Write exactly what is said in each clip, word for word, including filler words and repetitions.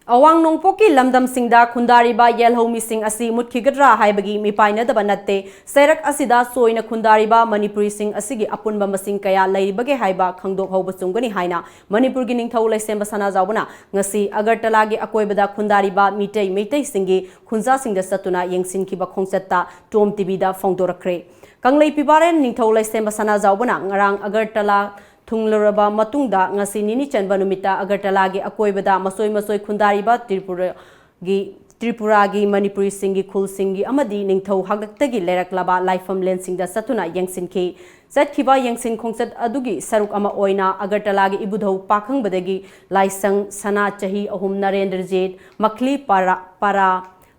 ꯑꯋꯥꯡ ꯅꯣꯡꯄꯣꯛꯀꯤ ꯂꯝꯗꯝꯁꯤꯡꯗ ꯈꯨꯟꯗꯥꯔꯤꯕ ꯌꯦꯜꯍꯧꯃꯤꯁꯤꯡ ꯑꯁꯤ ꯃꯨꯠꯈꯤꯒꯗ꯭ꯔꯥ ꯍꯥꯏꯕꯒꯤ ꯃꯤꯄꯥꯏꯅꯗꯕ ꯅꯠꯇꯦ꯫ ꯆꯩꯔꯛ ꯑꯁꯤꯗ ꯆꯣꯏꯅ ꯈꯨꯟꯗꯥꯔꯤꯕ ꯃꯅꯤꯄꯨꯔꯤꯁꯤꯡ ꯑꯁꯤꯒꯤ ꯑꯄꯨꯟꯕ ꯃꯁꯤꯡ ꯀꯌꯥ ꯂꯩꯔꯤꯕꯒꯦ ꯍꯥꯏꯕ ꯈꯪꯗꯣꯛꯍꯧꯕ ꯆꯨꯝꯒꯅꯤ ꯍꯥꯏꯅ ꯃꯅꯤꯄꯨꯔꯒꯤ ꯅꯤꯡꯊꯧ ꯂꯩꯁꯦꯝꯕ ꯁꯅꯥꯖꯥꯎꯕꯅ ꯉꯁꯤ ꯑꯒꯔꯇꯂꯥꯒꯤ ꯑꯀꯣꯏꯕꯗ ꯈꯨꯟꯗꯥꯔꯤꯕ ꯃꯤꯇꯩ ꯃꯩꯇꯩꯁꯤꯡꯒꯤ ꯈꯨꯟꯖꯥꯁꯤꯡꯗ ꯆꯠꯇꯨꯅ ꯌꯦꯡꯁꯤꯟꯈꯤꯕ ꯈꯣꯡꯆꯠꯇ ꯇꯣꯝ ꯇꯤꯚꯤꯗ ꯐꯣꯡꯗꯣꯔꯛꯈ꯭ꯔꯦ꯫ ꯀꯪꯂꯩ ꯐꯤꯕꯥꯔꯦꯟ ꯅꯤꯡꯊꯧ ꯂꯩꯁꯦꯝꯕ ꯁꯅꯥꯖꯥꯎꯕꯅ ꯉꯔꯥꯡ ꯑꯒꯔꯇꯂꯥ ꯊꯨꯡꯂꯔꯕ ꯃꯇꯨꯡꯗ ꯉꯁꯤ ꯅꯤꯅꯤ ꯆꯟꯕ ꯅꯨꯃꯤꯠꯇ ꯑꯒꯔꯇꯂꯥꯒꯤ ꯑꯀꯣꯏꯕꯗ ꯃꯆꯣꯏ ꯃꯆꯣꯏ ꯈꯨꯟꯗꯥꯔꯤꯕ ꯇ꯭ꯔꯤꯄꯨꯔꯥꯒꯤ ꯇ꯭ꯔꯤꯄꯨꯔꯥꯒꯤ ꯃꯅꯤꯄꯨꯔꯤꯁꯤꯡꯒꯤ ꯈꯨꯜꯁꯤꯡꯒꯤ ꯑꯃꯗꯤ ꯅꯤꯡꯊꯧ ꯍꯥꯛꯇꯛꯇꯒꯤ ꯂꯩꯔꯛꯂꯕ ꯂꯥꯏꯐꯝꯂꯦꯟꯁꯤꯡꯗ ꯆꯠꯇꯨꯅ ꯌꯦꯡꯁꯤꯟꯈꯤ꯫ ꯆꯠꯈꯤꯕ ꯌꯦꯡꯁꯤꯟ ꯈꯣꯡꯆꯠ ꯑꯗꯨꯒꯤ ꯁꯔꯨꯛ ꯑꯃ ꯑꯣꯏꯅ ꯑꯒꯔꯇꯂꯥꯒꯤ ꯏꯕꯨꯙꯧ ꯄꯥꯈꯪꯕꯗꯒꯤ ꯂꯥꯏꯁꯪ, ꯁꯅꯥ ꯆꯍꯤ ꯑꯍꯨꯝ ꯅꯔꯦꯟꯗ꯭ꯔꯖꯤꯠ, ꯃꯈ꯭ꯂꯤ ꯄꯔꯥ, ꯄꯔꯥ,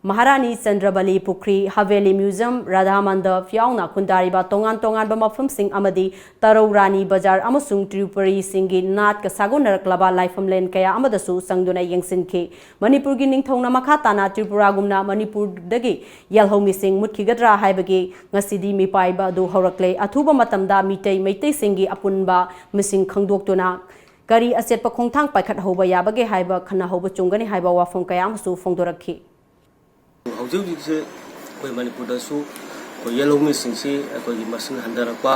ꯃꯍꯥꯔꯥꯅꯤ ꯆꯟꯗ꯭ꯔꯕꯂꯤ ꯄꯨꯈ꯭ꯔꯤ, ꯍꯕꯦꯂꯤ ꯃ꯭ꯌꯨꯖꯤꯌꯝ, ꯔꯥꯙꯥ ꯃꯟꯗꯞ ꯌꯥꯎꯅ ꯈꯨꯟꯗꯥꯔꯤꯕ ꯇꯣꯉꯥꯟ ꯇꯣꯉꯥꯟꯕ ꯃꯐꯝꯁꯤꯡ ꯑꯃꯗꯤ ꯇꯔꯧ ꯔꯥꯅꯤ ꯕꯖꯥꯔ ꯑꯃꯁꯨꯡ ꯇ꯭ꯔꯤꯄꯨꯔꯤꯁꯤꯡꯒꯤ ꯅꯥꯠꯀ ꯁꯥꯒꯣꯟꯅꯔꯛꯂꯕ ꯂꯥꯏꯐꯝꯂꯦꯟ ꯀꯌꯥ ꯑꯃꯗꯁꯨ ꯆꯪꯗꯨꯅ ꯌꯦꯡꯁꯤꯟꯈꯤ꯫ ꯃꯅꯤꯄꯨꯔꯒꯤ ꯅꯤꯡꯊꯧꯅ ꯃꯈꯥ ꯇꯥꯅ ꯇ꯭ꯔꯤꯄꯨꯔꯥꯒꯨꯝꯅ ꯃꯅꯤꯄꯨꯔꯗꯒꯤ ꯌꯦꯜꯍꯧꯃꯤꯁꯤꯡ ꯃꯨꯠꯈꯤꯒꯗ꯭ꯔꯥ ꯍꯥꯏꯕꯒꯤ ꯉꯁꯤꯗꯤ ꯃꯤꯄꯥꯏꯕ ꯑꯗꯨ ꯍꯧꯔꯛꯂꯦ꯫ ꯑꯊꯨꯕ ꯃꯇꯝꯗ ꯃꯤꯇꯩ ꯃꯩꯇꯩꯁꯤꯡꯒꯤ ꯑꯄꯨꯟꯕ ꯃꯁꯤꯡ ꯈꯪꯗꯣꯛꯇꯨꯅ ꯀꯔꯤ ꯑꯆꯦꯠꯄ ꯈꯣꯡꯊꯥꯡ ꯄꯥꯏꯈꯠꯍꯧꯕ ꯌꯥꯕꯒꯦ ꯍꯥꯏꯕ ꯈꯟꯅꯍꯧꯕ ꯆꯨꯝꯒꯅꯤ ꯍꯥꯏꯕ ꯋꯥꯐꯝ ꯀꯌꯥ ꯑꯃꯁꯨ ꯐꯣꯡꯗꯣꯔꯛꯈꯤ꯫ ꯍꯧꯖꯤꯛ ꯍꯧꯖꯤꯛꯁꯦ ꯑꯩꯈꯣꯏ ꯃꯅꯤꯄꯨꯔꯗꯁꯨ ꯑꯩꯈꯣꯏ ꯌꯦꯜꯍꯧꯃꯤꯁꯤꯡꯁꯤ ꯑꯩꯈꯣꯏꯒꯤ ꯃꯁꯤꯡ ꯍꯟꯊꯔꯛꯄ,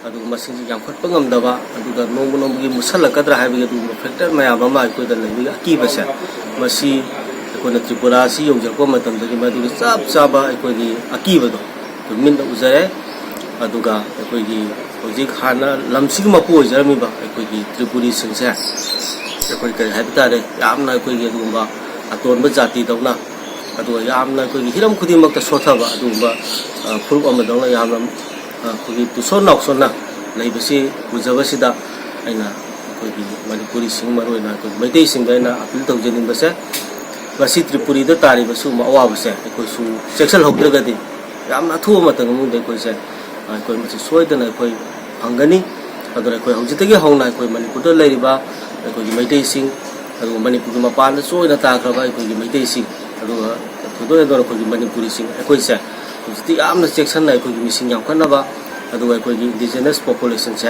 ꯑꯗꯨꯒ ꯃꯁꯤꯡꯁꯤ ꯌꯥꯝꯈꯠꯄ ꯉꯝꯗꯕ, ꯑꯗꯨꯒ ꯅꯣꯡꯃ ꯅꯣꯡꯃꯒꯤ ꯃꯨꯠꯁꯜꯂꯛꯀꯗ꯭ꯔꯥ ꯍꯥꯏꯕꯒꯤ ꯑꯗꯨꯒꯨꯝꯕ ꯐꯦꯛꯇꯔ ꯃꯌꯥꯝ ꯑꯃ ꯑꯩꯈꯣꯏꯗ ꯂꯩꯕꯒꯤ ꯑꯀꯤꯕꯁꯦ, ꯃꯁꯤ ꯑꯩꯈꯣꯏꯅ ꯇ꯭ꯔꯤꯄꯨꯔꯥꯁꯤ ꯌꯧꯖꯔꯛꯄ ꯃꯇꯝꯗꯗꯤ ꯃꯗꯨꯒꯤ ꯆꯞ ꯆꯥꯕ ꯑꯩꯈꯣꯏꯒꯤ ꯑꯀꯤꯕꯗꯣ ꯑꯩꯈꯣꯏ ꯃꯤꯠꯅ ꯎꯖꯔꯦ꯫ ꯑꯗꯨꯒ ꯑꯩꯈꯣꯏꯒꯤ ꯍꯧꯖꯤꯛ ꯍꯥꯟꯅ ꯂꯝꯁꯤꯒꯤ ꯃꯄꯨ ꯑꯣꯏꯖꯔꯝꯃꯤꯕ ꯑꯩꯈꯣꯏꯒꯤ ꯇ꯭ꯔꯤꯄꯨꯔꯤꯁꯤꯡꯁꯦ, ꯑꯩꯈꯣꯏ ꯀꯔꯤ ꯍꯥꯏꯕ ꯇꯥꯔꯦ, ꯌꯥꯝꯅ ꯑꯩꯈꯣꯏꯒꯤ ꯑꯗꯨꯒꯨꯝꯕ ꯑꯇꯣꯟꯕ ꯖꯥꯇꯤꯗꯧꯅ, ꯑꯗꯨꯒ ꯌꯥꯝꯅ ꯑꯩꯈꯣꯏꯒꯤ ꯍꯤꯔꯝ ꯈꯨꯗꯤꯡꯃꯛꯇ ꯁꯣꯠꯊꯕ ꯑꯗꯨꯒꯨꯝꯕ, ꯑ, ꯐꯨꯔꯨꯞ ꯑꯃꯗꯧꯅ ꯌꯥꯝꯅ, ꯑ, ꯑꯩꯈꯣꯏꯒꯤ ꯇꯨꯁꯣꯟ ꯅꯥꯎꯁꯣꯟꯅ ꯂꯩꯕꯁꯤ ꯎꯖꯕꯁꯤꯗ ꯑꯩꯅ ꯑꯩꯈꯣꯏꯒꯤ ꯃꯅꯤꯄꯨꯔꯤꯁꯤꯡ, ꯃꯔꯨꯑꯣꯏꯅ ꯑꯩꯈꯣꯏꯒꯤ ꯃꯩꯇꯩꯁꯤꯡꯗ ꯑꯩꯅ ꯑꯄꯤꯜ ꯇꯧꯖꯅꯤꯡꯕꯁꯦ, ꯉꯁꯤ ꯇ꯭ꯔꯤꯄꯨꯔꯤꯗ ꯇꯥꯔꯤꯕ ꯁꯤꯒꯨꯝꯕ ꯑꯋꯥꯕꯁꯦ ꯑꯩꯈꯣꯏꯁꯨ ꯆꯦꯛꯁꯤꯜꯍꯧꯗ꯭ꯔꯒꯗꯤ ꯌꯥꯝꯅ ꯑꯊꯨꯕ ꯃꯇꯝꯒꯤ ꯃꯅꯨꯡꯗ ꯑꯩꯈꯣꯏꯁꯦ, ꯑ, ꯑꯩꯈꯣꯏ ꯃꯁꯤ ꯁꯣꯏꯗꯅ ꯑꯩꯈꯣꯏ ꯐꯪꯒꯅꯤ꯫ ꯑꯗꯨꯅ ꯑꯩꯈꯣꯏ ꯍꯧꯖꯤꯛꯇꯒꯤ ꯍꯧꯅ ꯑꯩꯈꯣꯏ ꯃꯅꯤꯄꯨꯔꯗ ꯂꯩꯔꯤꯕ ꯑꯩꯈꯣꯏꯒꯤ ꯃꯩꯇꯩꯁꯤꯡ, ꯑꯗꯨꯒ ꯃꯅꯤꯄꯨꯔꯒꯤ ꯃꯄꯥꯟꯗ ꯆꯣꯏꯅ ꯇꯥꯈ꯭ꯔꯕ ꯑꯩꯈꯣꯏꯒꯤ ꯃꯩꯇꯩꯁꯤꯡ, ꯑꯗꯨꯒ ꯊꯣꯏꯗꯣꯛ ꯍꯦꯟꯗꯣꯛꯅ ꯑꯩꯈꯣꯏꯒꯤ ꯃꯅꯤꯄꯨꯔꯤꯁꯤꯡ, ꯑꯩꯈꯣꯏꯁꯦ ꯍꯧꯖꯤꯛꯇꯤ ꯌꯥꯝꯅ ꯆꯦꯛꯁꯤꯟꯅ ꯑꯩꯈꯣꯏꯒꯤ ꯃꯤꯁꯤꯡ ꯌꯥꯝꯈꯠꯅꯕ, ꯑꯗꯨꯒ ꯑꯩꯈꯣꯏꯒꯤ ꯏꯟꯗꯤꯖꯤꯅꯁ ꯄꯣꯄꯨꯂꯦꯁꯟꯁꯦ,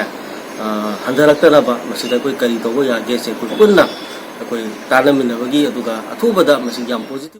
ꯑ, ꯍꯟꯊꯔꯛꯇꯅꯕ ꯃꯁꯤꯗ ꯑꯩꯈꯣꯏ ꯀꯔꯤ ꯇꯧꯕ ꯌꯥꯒꯦꯁꯦ ꯑꯩꯈꯣꯏ ꯄꯨꯟꯅ ꯑꯩꯈꯣꯏ ꯇꯥꯟꯅꯃꯤꯟꯅꯕꯒꯤ, ꯑꯗꯨꯒ ꯑꯊꯨꯕꯗ ꯃꯁꯤ ꯌꯥꯝ positive